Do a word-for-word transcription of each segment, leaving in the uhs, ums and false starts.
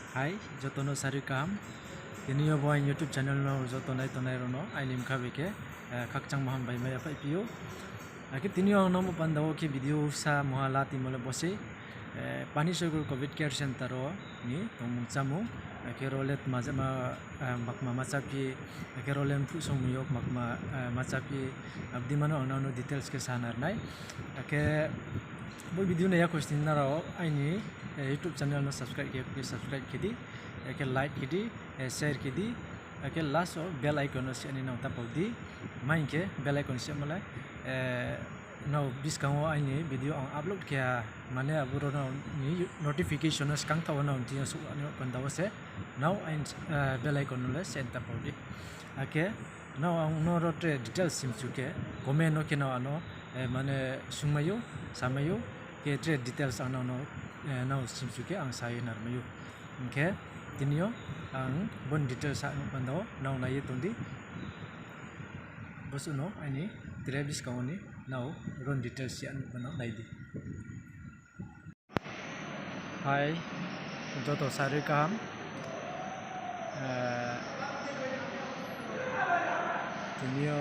Hai, joto no sari kaham. Tini yo bo aini YouTube channel no joto nai tongnai rao no aini bkha bai khe, eh, khakchangma hambai mai yaphaihphi ou. Akhe tini yo ang nangmo panda wo khe video sa muha la timo le bo sei, eh, Panisagar Covid Care Center wo ni tongmung chámung, akhe ro le tma jama, eh, makma ma cháphi, akhe ro le mphuh songmung yo makma, eh, ma cháphi, abo dei ma no ang nang no details khe sa nai nai. Akhe bo video nai ya kho sini nrao aini, eh, YouTube channel no subscribe khe, khe subscribe khe di, akhe like khe di, eh, share khe di, akhe last wo bell icon no se ani nang ta pau di, ma hing khe bell icon se ma le, eh, nrao buskang wo aini video ang upload khe ha, mane abo rao nrao ni notification no skang thaoh wo nrao thing yo souh ani panda wo se, nrao aini, eh, bell icon no le se ta pau di. Akhe nrao ang no ro tre details simchu khe, comment no khe nrao ano, eh, mane sungmai ou, samai ou, khe tre details ang nrao no, eh, nrao simchu khe ang sa ye narmai ou. Hing khe tini yo ang bo ni details sa nuh panda wo nrao nai ye tong di. Bo suh no aini tre buskang wo ni nrao ro ni details ya nuh panda nai di. Hai, joto sari kaham. Eh, tini yo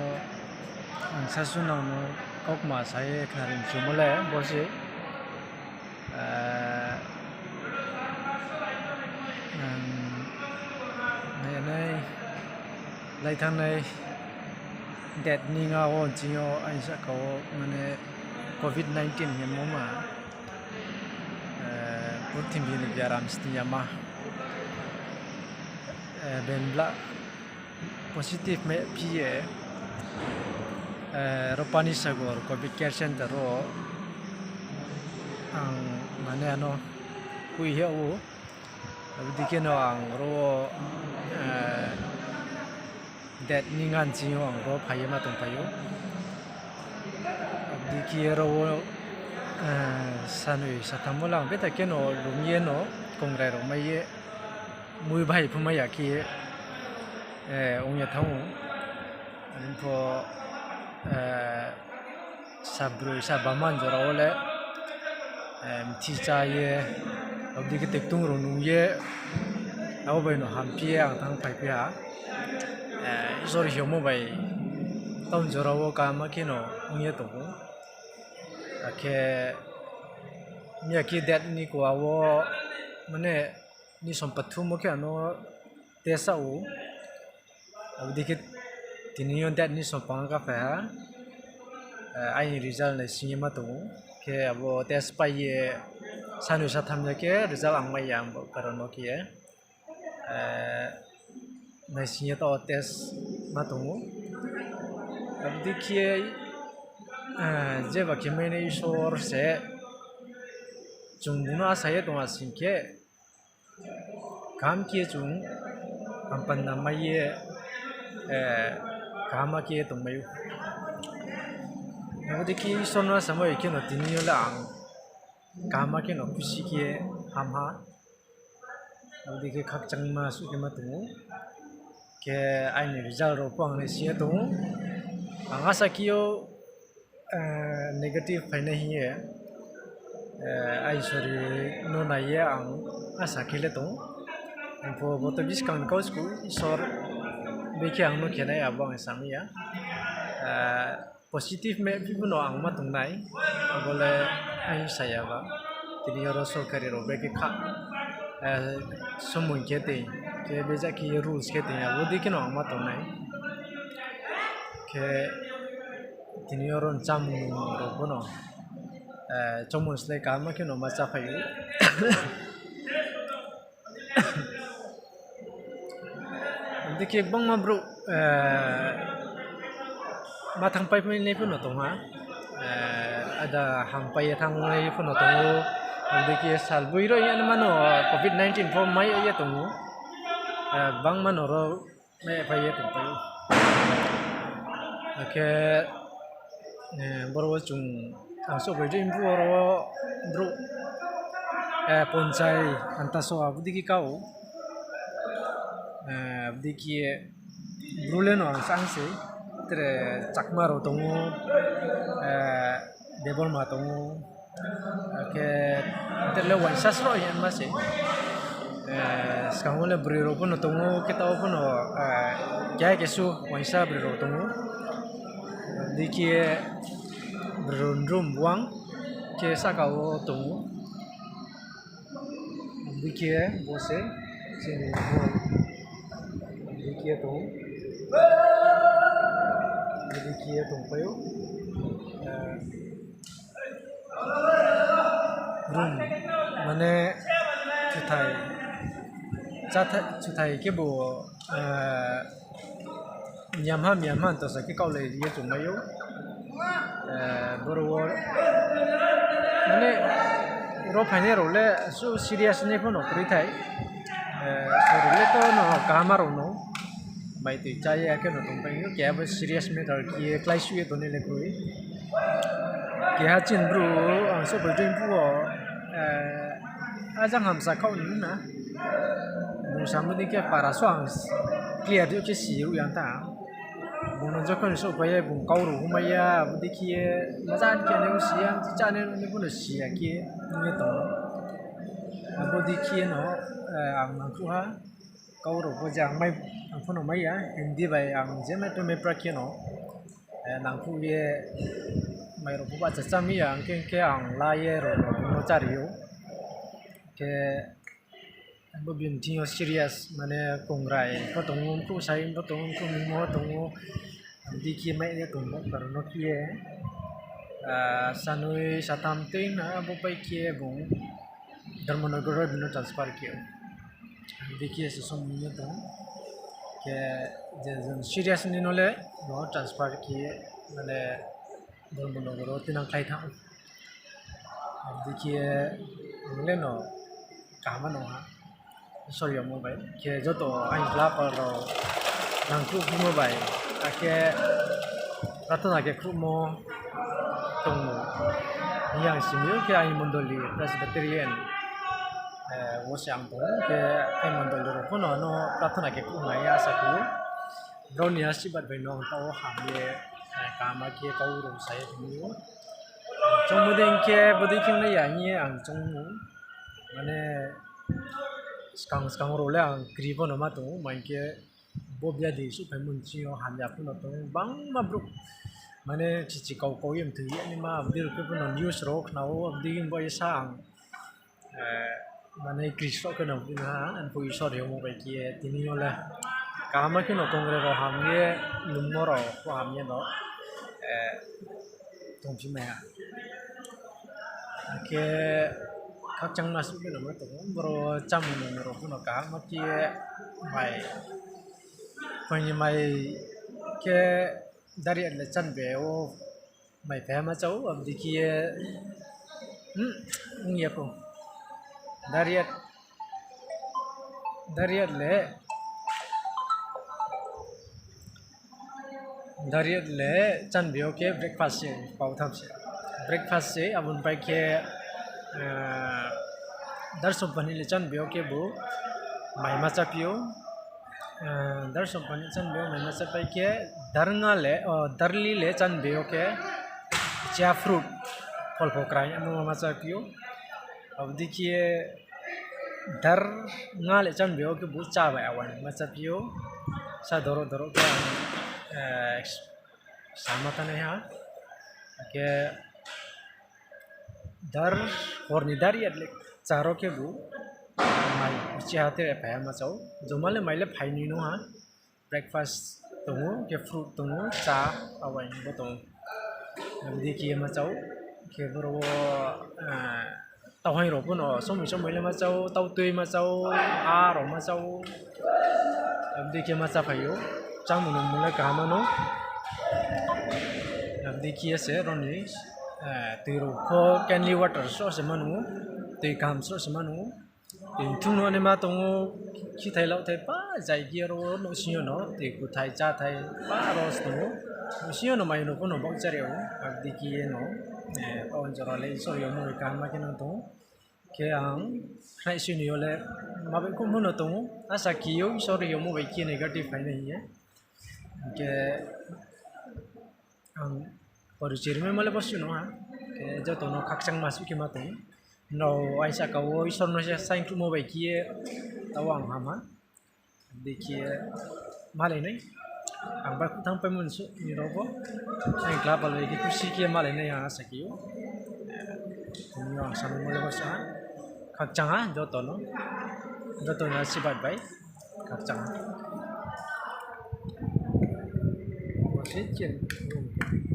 ang sasu nang no kaukma sa ye khnari mchumo le bo se, eh, ang nai nai lai thanngnai date ni nga wo nching yo aini sahka wo mane covid nineteen hingmo ma, eh, purthimbi ni biaram sning yama, eh, benbla positive maiphi ye, eh, ro Panisagar Covid Care Center wo ang mane ano hui yag ou. Abo dei khe no ang ro wo, eh, date ni nga nching yo ang ro phai ye ma tongphai ou. Abo dei khe ro wo, eh, sanoi satham wo le ang betha khe no lum ye no kongrai rao mai ye mui bahai phu mai ya khe, eh, ong ye thanng ou. Arphuh, eh, sabroi sa bama ni jora wo le, eh, mthi chá ye, abo dei khe tektung rao nung ye, abo bai no hamphi ye ang thanng phaiphi ha. Eh, Isor hingmo bai tao ni jora wo kaham khe no ong ye tong ou. Akhe miya khe date ni kua wo, mane, ni som pathumo khe ano test sa ou. Abo dei khe tini yo date ni som pang ka phai ha, eh, aini result naising ye ma tong ou. Khe abo test pai ye sanoi satham ya khe result ang mai ya, ang bo karon no khe, eh, naising ye taoh test ma tong ou. Abo dei khe, eh, jeba khe mai nai Isor se, chung bung no asa ye tong ha sing khe, kaham khe chung hampanda mai ye, eh, kaham khe tongmai ou. Abo dei khe Isor no samai khe no tini yo le ang kaham khe no khusi khe ham ha. Abo dei khe khakchangma suh khe ma tong ou. Khe aini result rao pho ang naising ye tong ou. Ang asa khe yo, eh, negative phainai hing ye, eh, aini sori no nai ye ang asa khe le tong ou. Arphuh bo to buskang ni kau sku Isor bekhe ang no khe nai abo ang samai ya. Eh, positive maiphi pho no ang ma tong nai, abo le aini sa ya ba. Tini yo ro sorkari rao bekhe kha, eh, somoi khe tei, khe beja khe rules khe tei, abo dei khe no ang ma tong nai. Khe tini yo ro chámung rao pho no, eh, choungmung slái kaham khe no ma cháphai ou. Abo dei khe gbangma brouh, eh, ma thanngpai nai pho no tong ha, eh, ada hampai ye thanngnai pho no tong ou. Abo dei khe salboi rao ye mano covid nineteen pho mai ye tong ou. Eh, gbangma no ro mai phai ye tongpai ou. Akhe, eh, boro wo chung ang souhphai di, boro wo brouh, eh, Ponchai, Antaso, abo dei khe ka ou. Eh, abo dei khe Bru le no ang sa sei, tre Chakma rao tong ou, eh, Debbarma tong ou, akhe tre le uaingsa sroh hingma sei. Eh, skang wo le broi rao pho no tong ou, khe taoh wo pho no, eh, keha kesu uaingsa broi rao tong ou. Dei khe broi rao ni room buang khe sahka wo tong ou. Dei khe bo se chini hall. Dei khe tong ou. Dei khe tongpai ou. Eh, room, mane, chuthai, chuthai khebu, eh, miamha miamha to sa khe kaulai ye tongmai ou. Eh, boro wo, mane, ro phainai rao le su serious ni pho no kroi thai. Eh, sorry le to no kaham rao no. Mai tui chá ye akhe no tongpai ou, keha bo serious matter khe ye kláisuh ye tongnai le kroi. Keha chini bru ang souhphai dei phuh wo, eh, ajang hamsa khaoh ni na. Bung samo dei khe para so ang clear dei khe si ou yang ta. Bung no jokhon souhphai ye bung kau rao humai ya, abo dei khe ye maja khe nai si ya, chá nai ni pho no si ya khe ye tong ou. Abo dei khe ye no, eh, ang nangkhruh ha. Kau rao pho je ang mai, ang pho no mai ya, Hindi bai ang je mai to mai pra khe no, eh, nangkhruh ye mai rao pho bahcha chá mi ya, ang khe, khe ang la ye rao no bung no chári ou. Khe bo bini thing yo serious, mane kongrai pho tong ou, mkhrouh sai pho tong ou, mkhrouh mimo pho tong ou, abo dei khe mai ye tong ou, karon no khe ye, ah, sanoi satham tui na, abo pai khe bung Dharmanagar wo bini no transfer khe ou. Abo dei khe se song ni tong ou. Khe je jang serious ni no le no transfer khe, mane, Dharmanagar wo tinang khlai thanng. Abo dei khe ang le no kaham no ha. Sorry, amo bai khe joto aini club rao nangkhruhmo bai, akhe prarthana khe khruhmo tong ou hing ye ang simi ou, khe aini mondoli Presbyterian, eh, wo se ang tong ou, khe aini mondoli rao pho no ano prarthana khe khruh nai asa khe ou. Brao ni asirbad bai no ang taoh wo ham ye, eh, kaham khe kau rao sa ye tongmai ou. Choungmo dei khe bodei khe nai ya hing ye ang choung ou. Mane, skang skang rao le ang kri pho no ma tong ou, ma hing khe bo biadi souhphaimo ni sing yo hamya pho no tong ou, bangma brouh, mane, chichi kau kau ye mthoi ye naima, abo dei rao khe pho no news rao khna ou, abo dei khe bo ye sa ang, eh, mane, kri sroh khe no phi na ha, ang pho Isor rimo bai khe ye tini yo le kaham khe no kongrai rao ham ye, nungmo rao pho ham ye no, eh, tongphi mai ha. Akhe khakchangma suh khe no ma tong ou, boro chámung nungmo rao pho no kaham khe ye mai, phai ni mai khe dari at le chánbe wo mai phai ha ma chá ou, abo dei khe ye, hmm, ong ya kho. Dari at, dari at le, dari at le chánbe wo khe breakfast se, pao tham se. Breakfast se, abo ni pai khe, eh, darshan pani le chánbe wo khe bo mai ma cháphi ou. Eh, darshan pani chánbe wo mai ma chápai khe, darnga le, oh, darli le chánbe wo khe, chia fruit, pholpho krai, amo ma cháphi ou. Abo dei khe dar nga le chánbe wo khe bo chá bai awai ma cháphi ou. Sa doro doro khe ang, eh, sama tanai ha. Akhe dar, hor ni dari at le charo khe bo mai chiha te phai ha ma chá ou. Joma le mai le phai ni no ha. Breakfast tong ou, khe fruit tong ou, chá, awai bo tong ou. Abo dei khe ye ma chá ou, khe boro wo, eh, tauhaing rao pho no somoi somoi le ma chá ou, tautui ma chá ou, a rao ma chá ou. Abo dei khe ma cháphai ou, chámung nungmung le kaham no. Abo dei khe ye se ro ni, eh, tui rao pho kindly water sroh se ma nung ou, tui kaham sroh se ma nung ou. Tui thung no naima tong ou, khithai lauhthai pa zai khe ro nouhsing yo no, tui kuthai cháthai pa ro se tong ou. Nouhsing yo no mai no pho no baoh chári ou, abo dei khe ye no, eh, taoh jora le Isor rimo bai kaham khe no tong ou. Khe ang khnaihsoi ni yo le ma bai khouh pho no tong ou, asa khe ou Isor rimo bai khe negative phai nai hing ye. Hing khe ang porichoi rimaimo le bo suh no ha, khe joto no khakchangma suh khe ma tong ou. Nrao aini sahka wo Isor no se saingkhruhmo bai khe ye, taoh ang ham ha. Dei khe ye malai nai. Ang bai khuthang paimo ni suh ni rao pho. Aini kla pal bai khe khusi khe malai nai ang asa khe ou. Tini yo ang sanaimo le bo sa ha. Khakchang ha joto no. Joto no asirbad bai. Khakchang ha. Bo se chini